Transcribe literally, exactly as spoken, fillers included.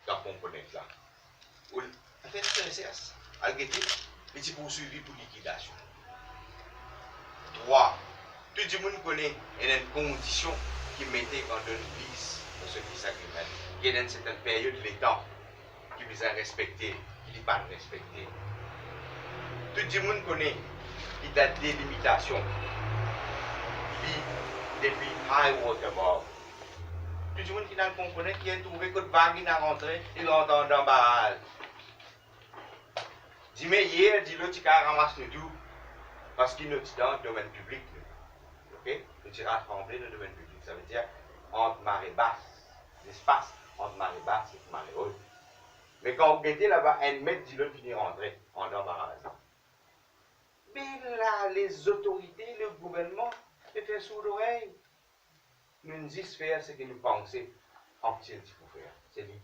Kaponponnet la. Ou, anfet, Princess, al gete, li ti poursuiv li pou likidasion. Trwa, tou dimoun kone ena enn kondision ki mete kan donn lease dan so lease agreement, ki ena enn sertenn period letan ki bizin respekte, ki li pa'nn respekte. Tou dimoun kone ki dat delimitasion li depi high water mark. Tou dimoun ki ena konpran ki inn trouve kot vag inn rantre, li rant andan baraz. Dime yer, dilo ti kapav ramas nou tou, parski nou ti dan domenn piblik nou. Oke? Nou ti rasanble dan domenn piblik, savedir ant mare bas, lespas ant mare bas ek mare ot. Me kan ou gete laba, enn met dilo fini rantre andan baraz la. Me la, lezotorite, le gouvernman, pe fer sour lorey. Nou'nn zis fer seki nou panse Anctil ti pou fer. Se li